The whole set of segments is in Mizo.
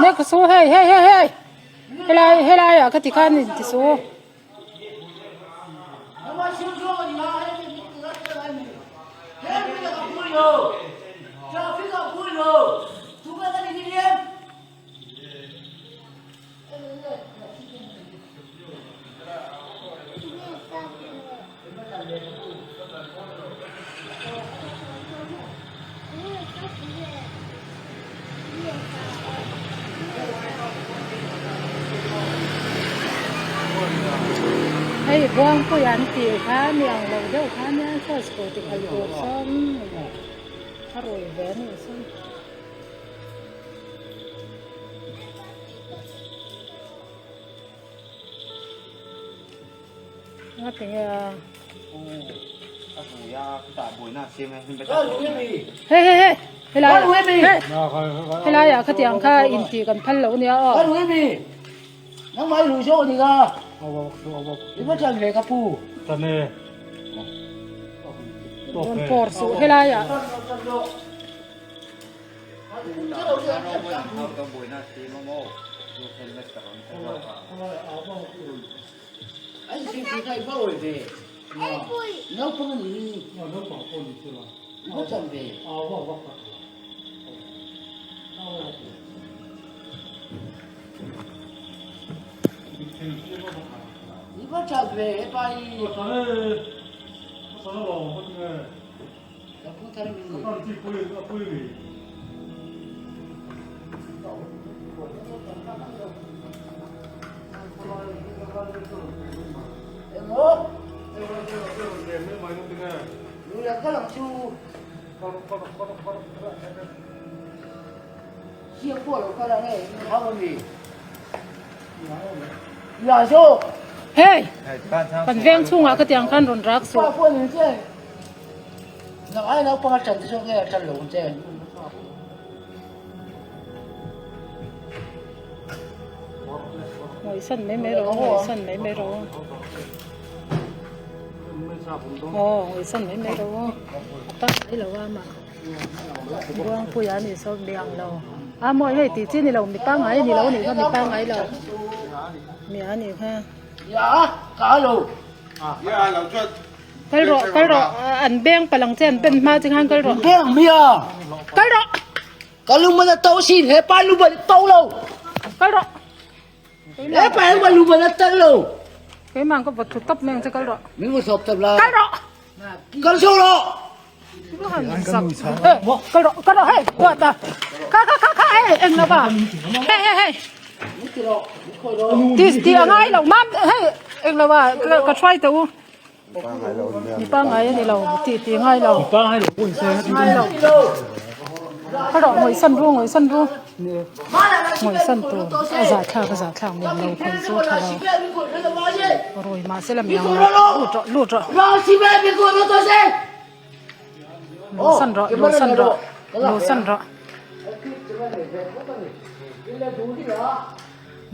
Nek su hei hei hei hei helai helai ah ka ti khan in ti su. Hei Buangpui an tih kha mi ang lo deuh kha nia saw scooty khalh tur sawn a rui ve a nih sawn. Nga tinge a. Hei hei hei helai hei helai ah khatiang kha inti kan phal lo nia aw. Rawn pawr suh helai ah. Hei kan veng chhungah khatiang khan rawn rak suh. Ngawisan mai mai rawh ngawisan mai mai rawh aw ngawisan mai mai rawh a tak mai lo a amah Buangpuia a nih sawn mi ang lo a mawi hei tih chi a ni lo mi pangngai a ni lo a nih kha mi pangngai lo mi a nih kha. Kal rawh kal rawh an beng palang che an pen hma che khan kal rawh. Beng mi a. Kal rawh. Ka lu mana to sin he pa lu mana to lo. Kal rawh. He pa lu lu mana to lo. Keimah ka vawt thu tawp mai ang che kal rawh. Min vawt sawp tawp la. Kal rawh. Kal so rawh. Kal rawh kal rawh hei kuat a. Kha kha kha kha hei eng lo va. Hei hei hei. Ti ti a ngai lo mam hei eng lo va ka hruai teh u. Mi pangngai a ni lo tih tih ngai lo ngai lo ka rawh ngawih san ru ngawih san ru ngawih san tur a zahthlak a zahthlak miang lo khawi chu tha lo rui mahse la miang lo lut rawh lut rawh luh san rawh luh san rawh luh san rawh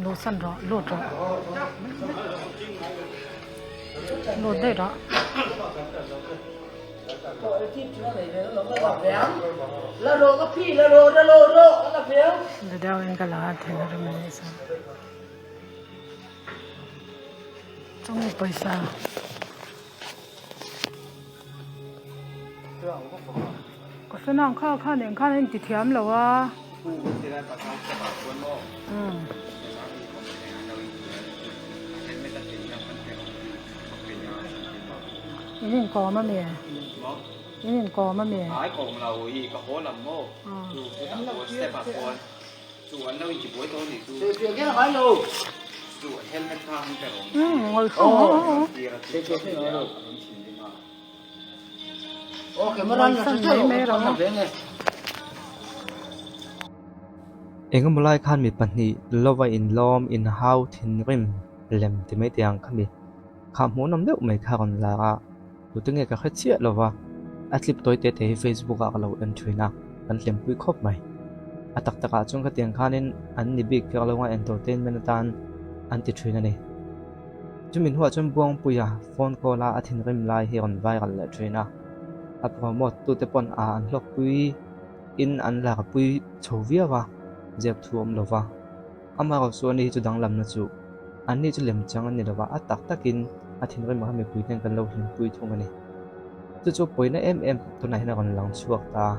Luh san rawh lut rawh lut daih rawh. Video in ka la a then a rem anih chuan chumi pawisa. Ka hre nang kha kha nen khan a inti thiam lo a. In inkawm a mi? In inkawm a mi? Engemaw lai khan mi pahnih lova inlawm inhau thinrim lem ti mai teh ang khami kha hmuhnawm deuh mai kha a rawn lar a, tute nge ka hre chiah lova a clip tawi te te hi facebook ah ka lo en thin a kan hlimpui khawp mai. A tak takah chuan khatiang khanin an ni bik kher lo a entertainment atan an ti thin a ni. Chumi hnuah chuan Buangpuia phone call a a thinrim lai hi a rawn viral leh thin a, a promote tute pawn a an hlawkpui. in an larpui chho viau a, zep thu awm lo va. Amaherawh chu ani hi chu danglamna chu anni chu lemchang a ni lo va, a tak takin a thinrim kha mipui ten kan lo hlimpui thung a ni. Chu chu pawina em em tunah hian a rawn lang chhuak ta a.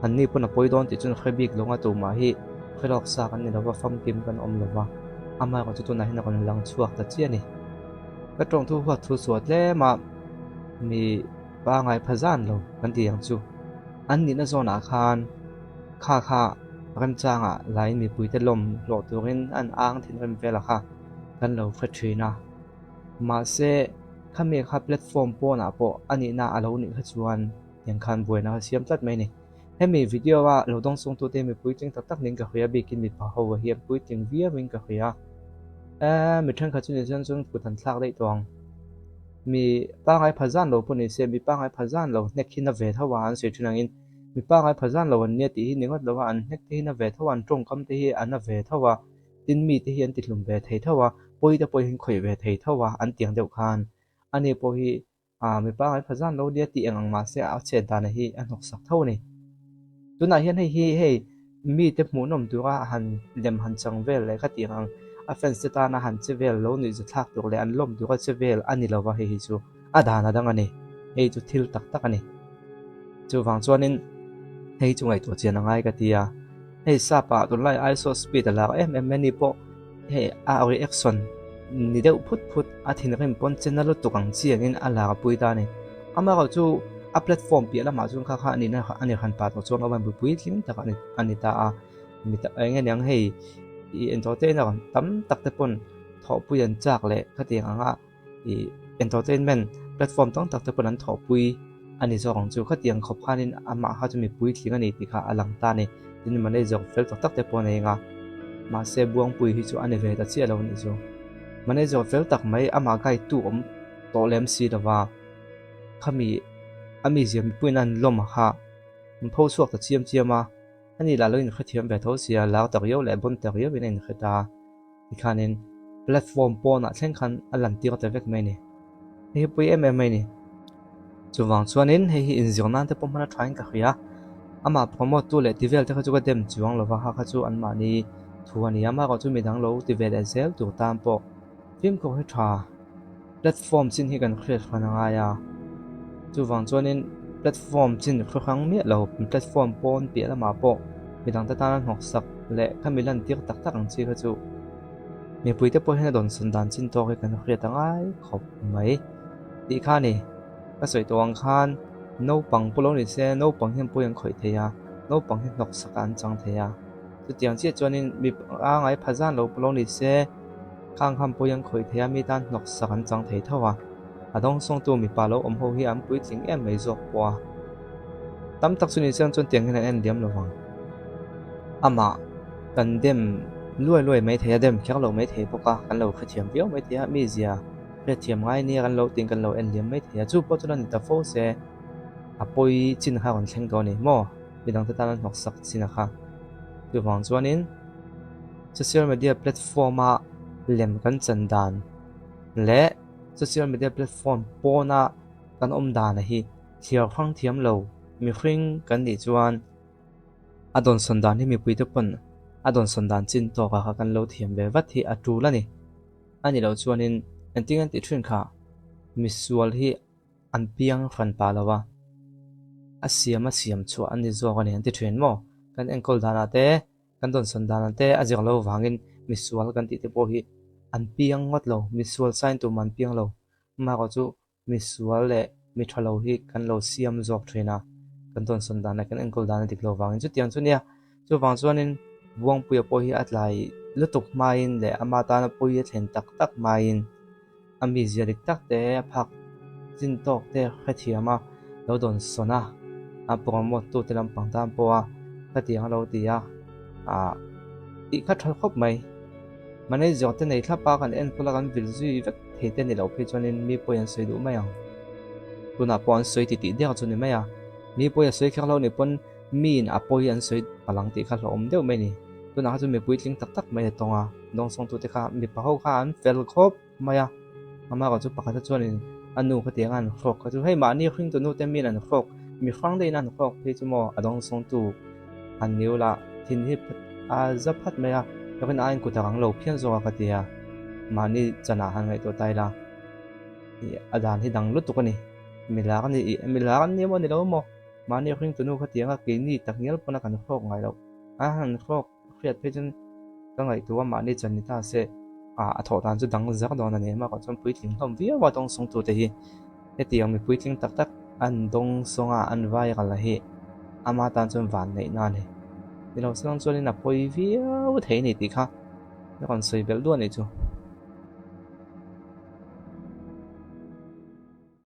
Anni pawn a pawi dawn tih chuan hre bik lo nga tumah hi hre lawk sa kan ni lo va, famkim kan awm lo va, amaherawh chu tunah hian a rawn lang chhuak ta chiah a ni. Ka tawngthu huat thu suah tlem a, mi pangai pha zan lo kan ti ang chu. An nihna zawnah khan kha kha remchangah lain mipuite lawm hlawh turin an ang thinrim vel a kha kan lo hre thin a. Mahse, khami kha platform pawnah pawh a nihna a lo nih kha chuan tiang khan buaina kha siam tlat mai a ni. Hemi video a lo dawngsawngtute mi puitling tak tak niin ka hria bikin mipa ho hi an puitling viauin ka hria. Eee mi thenkhat chu ni chuan chuan kut an thlak daih tawh ang. Mi pangai pha zan lo pawh ni se mi pangai pha zan lo hnek hi na ve tho a an sawi thin angin mi pangai pha zan lo an nia tih hi ni ngawt lo a an hnek te hi na ve tho a an tawngkam te hi a na ve tho a tin mi te hi an ti hlum ve thei tho a pawi te pawh hi an khawih ve thei tho a an tiang deuh khan ani pawh hi A mipa ngai pha zan lo nia tih eng ang mahse a chet dana hi a hnawksak tho a ni. Tunah hian hei hi hei mite hmuhnawm tura han lem han chang vel leh kha tih ang a fans te tana han che vel lo nuihza thlak tur leh an lawm tura che vel a ni lova hei hi chu a dan a dang a ni. Hei chu thil tak tak a ni. Chuvang chuanin hei chu ngaihtuah chian a ngai ka ti a. Hei sap ah tunlai ISO speed a lar em em mai a ni pawh hei a reaction ni deuh phut phut a thinrim pawn che na lutuk ang chi angin a lar pui ta a ni. Amaherawh chu a platform piah lamah chuan kha kha a nihna a ni hran pah tawh chuan lo mipui tling tak a ni ta a. Mi tak eng nge niang hei ih entertainer tam tak te pawn thawhpui an chak leh khatiang anga. Ih entertainment platform tam tak te pawn an thawhpui a ni zawk ang chu. Khatiang khawp khanin amah kha chu mipui tling a ni tih kha a lang ta a ni. Tin manager fel tak tak te pawh a nei ang a, mahse Buangpui hi chu a ni ve ta chiah lo a nih chu. Manager fel tak mai amah guide tu awm tawh lem si lo va, khami a mizia mipuiin an lawm kha an pho chhuak ta chiam chiam a, ani lah lo inhrethiam ve tho sia, lar ta riau leh bawn ta riauin a inhre ta a. Tikhanin platform pawnah thleng khan a lan tir ta vek mai a ni. Hei hi pui em em mai a ni. Chuvang chuanin hei hi inzir nan te pawh hman a thain ka hria. Amah promote tu leh ti vel te kha chu ka dem chuang lova kha kha chu anmahni thu a ni a, amaherawh chu midang lo ti ve leh zel tur tan pawh fimkhur hi tha. Platform chin hi kan hriat hran a ngai a, chuvang chuanin platform chin hre hrang miah lo, platform pawn piah lamah pawh midangte tana hnawksak leh khami lantir tak tak ang chi kha chu mipuite pawh hian a dawnsawn dan chin tawk hi kan hriat a ngai khawp mai tih kha a ni. Ka sawi tawh ang khan naupang pawh lo ni se naupang hian pawi an khawih thei a, naupang hi hnawksak ah an chang thei a, chutiang chiah chuanin mi pangngai pha zan lo pawh lo ni se. Khang ham pawh hi an khawih thei a, mi tan hnawksak an chang thei tho a. A dawngsawngtu mipa lo awm ho hi an puitling em mai zawk pawh a. Tam tak chu ni chiang chuan tiang hian an en liam lo vang. Amah kan dem luai luai mai thei a, dem kher lo mai thei bawk a, kan lo hrethiam viau mai thei a, mi zia hrethiam ngai nia kan lo tiin kan lo en liam mai thei a, chu pawh chu la ni ta fo se a pawi chin kha a rawn thleng tawh a ni maw? Midangte tan an hnawksak chin a kha. Chuvang chuanin. Social media platform a lem kan chan dan leh social media platform pawna kan awm dan hi thliar hrang thiam lo mihring kan nih chuan a dawnsawn dan hi mipuite pawn a dawnsawn dan chin tawk ah kha kan lo thiam ve vat hi a tul a ni. A nih loh chuanin engtin an tih thin kha misual hi an piang hran pah lo a, a siam a siam chhuah an ni zawk a ni an ti thin maw? Kan enkawl danah te. Kan dawnsawn dan te a zir lo vangin misual kan tih te pawh hi an piang ngawt lo, misual sign tum an piang lo. Amaherawh chu misual leh mi tha lo hi kan lo siam zawk thin a, kan dawnsawn dan leh kan enkawl dan a dik lo vangin chutiang chu nia. Chuvang chuanin Buangpuia pawh hi a tlai lutuk hmain leh ama tana pawi a thlen tak tak hmain, A mizia dik tak te, a phak chin tawk te hrethiam a, lo dawn sawn a, a promote tu te lampang tan pawh a khatiang a lo ti a, ah tih kha tha khawp mai. Manager te nei thlap a kan enkawl a kan vil zui vek thei te ni loh phei chuanin mi pawi an sawi duh mai ang. Tunah pawh an sawi titih der chu ni mai a, mi pawi a sawi kher lo ni pawn miin a pawi an sawi palang tih kha hlauhawm deuh mai a ni. Tunah kha chu mipui tling tak tak mai a tawng a, dawngsawngtute kha mipa ho kha an fel khawp. mai a, amaherawh chu pakhat chuanin a nu khatiang a an hrawk kha chu hei mahni hringtu nu te miin an hrawk Mi hrang deuhin an hrawk phei chu maw a dawng sawngtu han ni ula thin hi a za phat mai a, rin aiin kut a rang lo phian zawk a ka ti a, mahni chanah han ngaihtuah ta ila ih a dan hi dang lutuk a ni. Mi lar a ni ih mi lar an ni emaw ni lo maw mahni ringtunu khatianga keini takngial pawna kan hrawk ngai loh a han hrawk hriat phei chuan ka ngaihtuah a mahni chan ni ta se ah a thawh dan chu dang zar dawn a ni erawh chuan puitling hlawm viau a dawng sawng tute hi hetiang mi puitling tak tak an dawng sawng a an viral a hi ama tan chuan van neih na a ni ni lo chuan chuanin a pawi viau thei a ni tih kha ka rawn sawi belh duah a nih chu.